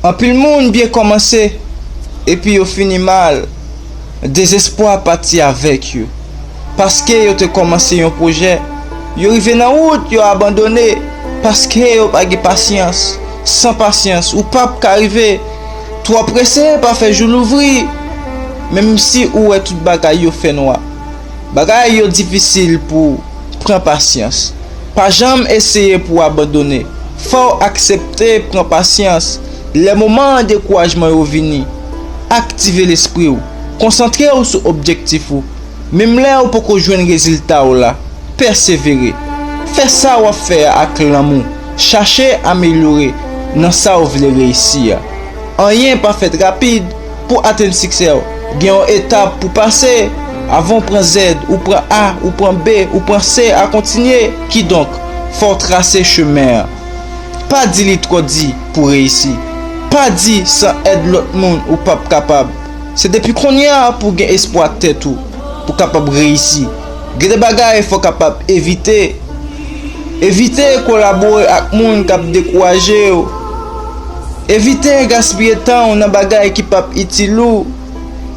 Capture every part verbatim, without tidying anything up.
Anpil moun byen kòmanse, epi yo fini mal. Dezespwa pati avèk yo. Paske yo te kòmanse yon pwojè, yo rive nan wout, yo abandone. Paske yo pa gen pasyans. San pasyans, ou p ap ka rive. Twò prese pa fè jou louvri. Menm si ou wè tout bagay yo fè nwa, bagay yo difisil pou pran pasyans. Pa janm eseye pou w abandone. Fò w aksepte pran pasyans. Lè moman dekourajman yo vini, aktive lespri w. Konsantre w sou objektif ou. Menm lè w poko jwenn rezilta w la, pèsevere. Fè sa w ap fè a ak lanmou. Chache amelyore nan sa w vle reyisi a. Anyen pa fèt rapid. Pou atenn siksè w, gen yon etap pou pase. Avan w pran Z, ou pran A, ou pran B, ou pran C, a kontinye. Kidonk, fò w trase chemen an. Pa di li twò di pou reyisi. Pa di san èd lòt moun ou p ap kapab. Se depi kounye a pou w gen espwa tèt ou, pou w kapab reyisi. Gen de bagay fò w kapab evite. Evite kolabore ak moun k ap dekouraje w. Evite gaspiye tan w nan bagay ki p ap itil ou.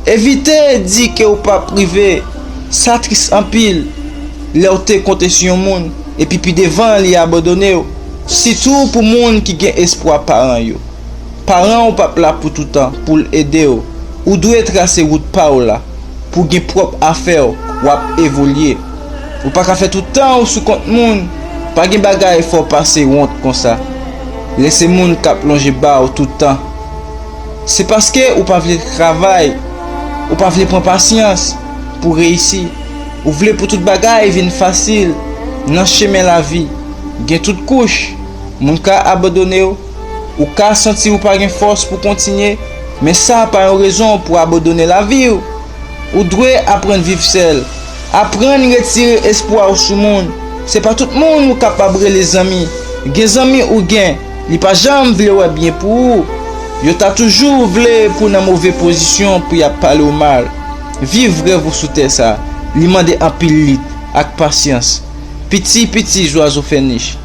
Evite di ke w p ap rive. Sa tris anpil lè w te konte sou yon moun, epi pi devan li abandone w. Sitou pou moun ki gen espwa paran yo. Paran w p ap la pou toutan pou l ede w. Ou dwe trase wout pa w la. Pou gen pwòp afè w, w ap evolye. Ou pa ka fè tout tan w sou kont moun. Pa gen bagay fè w pase wont konsa. Lè se moun k ap lonje ba w tout tan. Se paske ou pa vle travay, ou pa vle pran pasyans pou reyisi. Ou vle pou tout bagay vin fasil nan chemen lavi. Gen tout kouch, moun ka abandone w, ou ka santi ou pa gen fòs pou kontinye, men sa pa yon rezon pou abandone lavi w. Ou dwe aprann viv sèl. Aprann retire espwa w sou moun. Se pa tout moun ou kapab rele zanmi. Gen zanmi ou gen, li pa janm vle wè byen pou ou. Yo ta toujou vle pou w nan move pozisyon pou y ap pale w mal. Viv rèv ou sou tè sa, li mande anpil lit ak pasyans. Piti piti zwazo fè nich.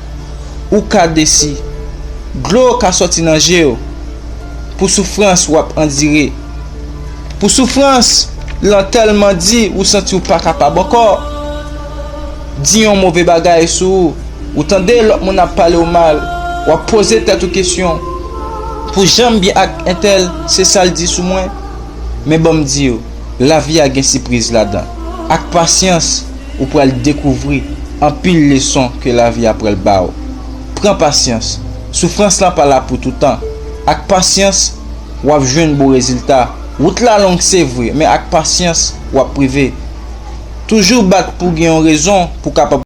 Ou ka desi. Dlo ka sòti nan je w. Pou soufrans w ap andire. Pou soufrans lan tèlman di ou santi w pa kapab ankò. Di yon move bagay sou ou. Ou tande lòt moun ap pale w mal. W ap poze tèt ou kesyon. Pou jan m byen ak entèl, se sa l di sou mwen. Men ban m di w, lavi a gen sipriz ladan. Ak pasyans, ou pral dekouvri anpil leson ke lavi a pral ba w. Pran pasyans. Soufrans lan pa la pou toutan. Ak pasyans, w ap jwenn bon rezilta. Wout la long se vre, men ak pasyans, w ap rive. Toujou bat pou gen yon rezon pou kapab